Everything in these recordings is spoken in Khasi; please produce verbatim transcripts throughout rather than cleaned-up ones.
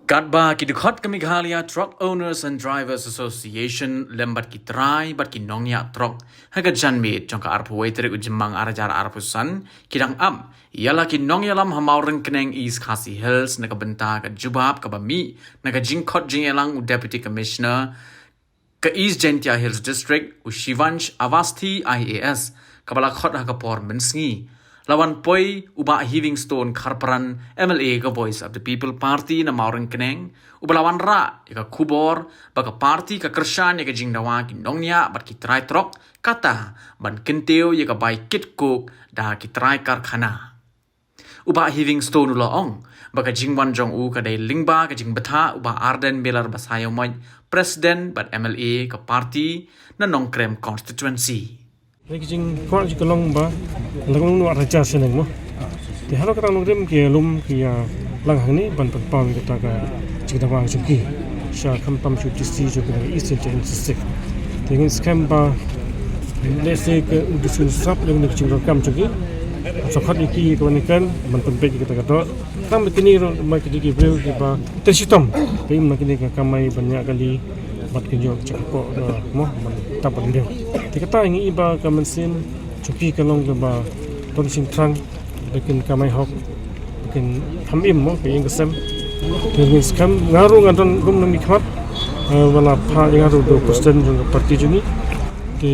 Katba ki dkhot ka Meghalaya Truck Owners and Drivers Association lem bad ki trai bad ki nongñiah trok ha ka janmiet jong ka arphew wei tarik u Jymmang ar hajar arphew san ki dang ap ïa la ki nongïalam ha Mawryngkneng, East Khasi Hills na ka bynta ka jubab kaba mih na ka jingkhot jingïalang u Deputy Commissioner ka East Jaintia Hills District, u Shivansh Awasthi I A S, kaba la khot ha ka por mynsngi. La wan poi u Bah Heavingstone Kharpran, M L A ka Voice of the People Party na Mawryngkneng, uba la wanrah ïa ka khubor ba ka party ka kyrshan ïa ka jingdawa ki nongñiah bad ki trai trok, kata ban kyntiew ïa ka bai kit coke da ki trai karkhana. U Bah Heavingstone u la ong ba ka jingwan jong u ka dei lyngba ka jingbthah u Bah Ardent Miller Basaiawmoit, President bad M L A ka party na Nongkrem Constituency. Ka jingkwah jong ka long ba la ka long nongrim sha neng mo. Te halor kata nongrim ki lum ki ïa lang hangne ban pynpaw ïa kata ka jingdawa jong ki sha khamtam sha u D C jong ka East Jaintia Hills District. Te ngin skhem ba lehse ka u D C un sngap ïa kane ka jingdonkam jong ki. Sa khot ïa ki ïa ka ban ïa kan ban pynbeit ïa kata ka doh. Tang ba kine ruh ma ki dei ki briew kiba trei shitom. Te im na kine ka kamai ban ïa kali bad ki jong ka jaka ko mo ban tap ban briew. Te kata ngi i ba ka mynsiem jong ki ka long kaba don shynrang. Ba kin kamai hok, ba kin ham im mo ka ïing ka sem. Te ngin skhem nga ruh nga don kum nongmihkhmat, eh, ba la phah ïa nga ruh da u president jong ka party jong ngi. Te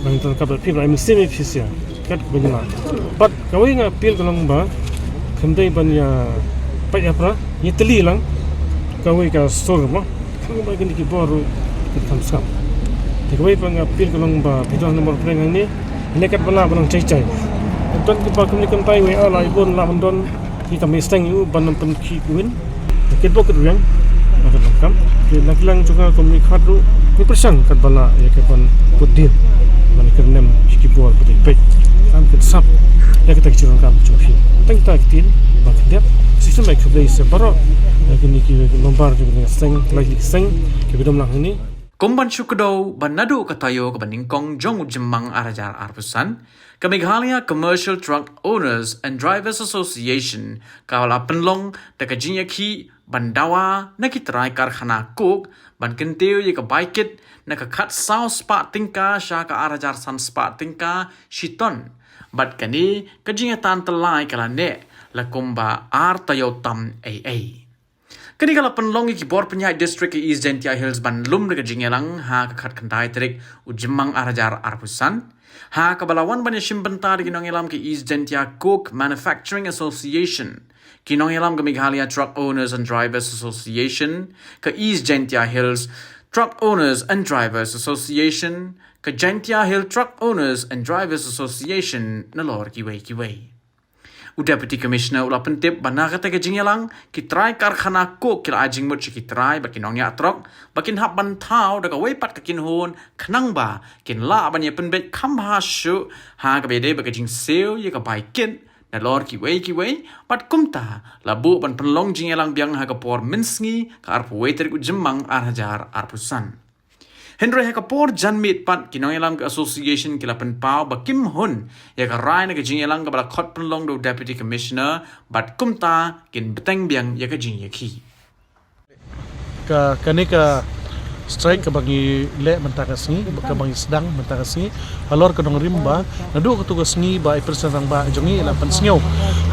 ba ngin donkam bad phi ba la im sim ïa phi sha kat ba ngi la. Bad kawei nga appeal ka long ba khlem dei ban ïa pait ïa pra, ïa tylli lang kawei ka sur mo. Khlem ba kine ki bor ruh ki kham skhem. Te kawei pat nga appeal ka long ba phi don number phreng hangne, ne kat ba lah ban nang chai chai. Don kiba kumne kumtai wei a la i bun lah ban don ki kam i seng ïa u ban nang pynkhih kywin. Kit bok kit riang. Ba ka donkam. Te na ki lang jong nga kum i khmat ruh ngi pyrshang kat ba lah ïa ka ban put dien ban kyrnem shi ki bor ba dei peit. Kam kin sap ïa kata ki jingdonkam jong phi. Tang kita ki ktien ba ka dep. Shisien ba khublei sa baroh ïa kine ki member jong kane ka seng, ki lai ki seng kiba dom lang hangne. Kum ban shu kdew ba naduh ka taïew kaba nyngkong jong u Jymmang ar hajar arphew san, ka Meghalaya Commercial Truck Owners and Drivers Association ka la pynlong da ka jingïakhih ban dawa na ki trai karkhana coke ban kyntiew ïa ka bai kit na ka khatsaw spah tyngka sha ka ar hajar san spah tyngka shi ton. Bad kane ka jingïatan tyllai ka la neh la kumba ar taïew tam ei ei. Kane ka la pynlong ïa ki bor pynïaid district ka East Jaintia Hills ban lum da ka jingïalang ha ka khatkhyndai tarik u Jymmang ar hajar arphew san, ha kaba la wan ban ïashim bynta da ki nongïalam ka East Jaintia Coke Manufacturing Association, ki nongïalam ka Meghalaya Truck Owners and Drivers Association, ka East Jaintia Hills Truck Owners and Drivers Association, ka Jaintia Hill Truck Owners and Drivers Association, nalor kiwei kiwei. U Deputy Commissioner u la pyntip ba na kata ka jingïalang, ki trai karkhana coke ki la ai jingmut sha ki trai bad ki nongñiah trok ba kin hap ban thaw da kawei pat ka kynhun khnang ba kin lah ban ïa pynbeit kham bha shuh ha kaba ïadei bad ka jingsiew ïa ka bai kit nalor kiwei kiwei. Bad kumta la buh ban pynlong jingïalang biang ha ka por mynsngi ka arphew wei tarik u Jymmang ar hajar arphew san. Hynrei ha ka por janmiet pat ki nongïalam ka association ki la pynpaw ba kim hun ïa ka rai na ka jingïalang kaba la khot pynlong da u Deputy Commissioner bad kumta kin bteng biang ïa ka jingïakhih. Ka, kane ka strike kaba ngi leh mynta ka sngi, kaba ngi sdang mynta ka sngi halor ka nongrim ba naduh katu ka sngi ba i President Rangbah jong ngi i la pynsngew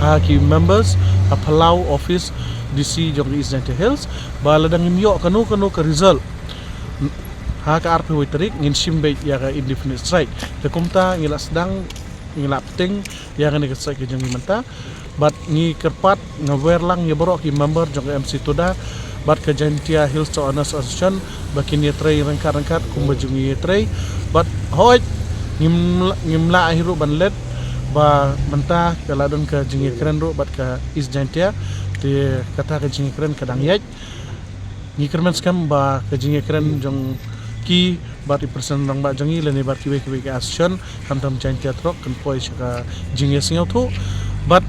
ha ki members ha Palau office D C jong ka East Jaintia Hills ba lada ngim ïoh kano kano ka result ha ka arphew wei tarik ngin shim beit ïa ka indefinite strike. Te kumta ngi la sdang, ngi la pteng ïa kane ka strike ka jong ngi mynta. Bad ngi kyrpad, nga wer lang ïa baroh ki member jong ka M C Tuda bad ka Jaintia Hills Truck Owners Association ba kin ïatrei ryngkat ryngkat kumba jong ngi ïatrei. Bad hooid ngim, ngim lah hi ruh ban let ba mynta ka la don ka jingïakren ruh bad ka East Jaintia. Te kata ka jingïakren ka dang ïaid. Ngi kyrmen skhem ba ka jingïakren jong ki bad i President Rangbah jong ngi lane bad kiwei kiwei ki association khamtam Jaintia Truck kan poi sha ka jingïasngewthuh bad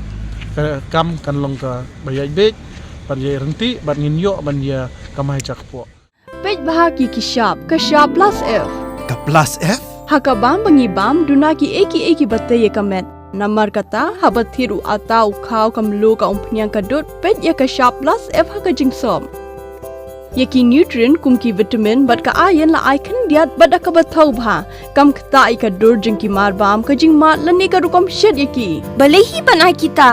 ka kam kan long kaba ïaid beit bad ïaid ryntih bad ngin ïoh ban ïa kamai jakpoh. Peit bha ki ki shap, ka shap plus F. Ka plus F? Ha ka bam ba ngi bam, duna kiei kiei kiba tei ïa ka met. Namar kata, haba thied u atta u khaw ka mluh ka umphniang ka dud, peit ïa ka shap plus F ha ka jingsop. Ïa ki nutrient kum ki vitamin bad ka iron la ai khyndiat bad da kaba thaw bha. Kam ktah ïa ka dur jong ki marbam, ka jingmad lane ka rukom shet ïa ki. Balei hi ban ai kita?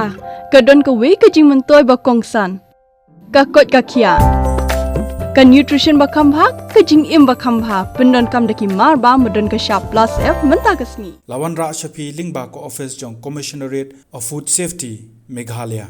Ka don kawei ka jingmyntoi ba kongsan. Ka koit ka khiah. Ka nutrition ba kham bha, ka jingim ba kham bha. Pyndonkam da ki marbam ba don ka shap plus F mynta ka sngi. La wanrah sha phi lyngba ka office jong Commissionerate of Food Safety, Meghalaya.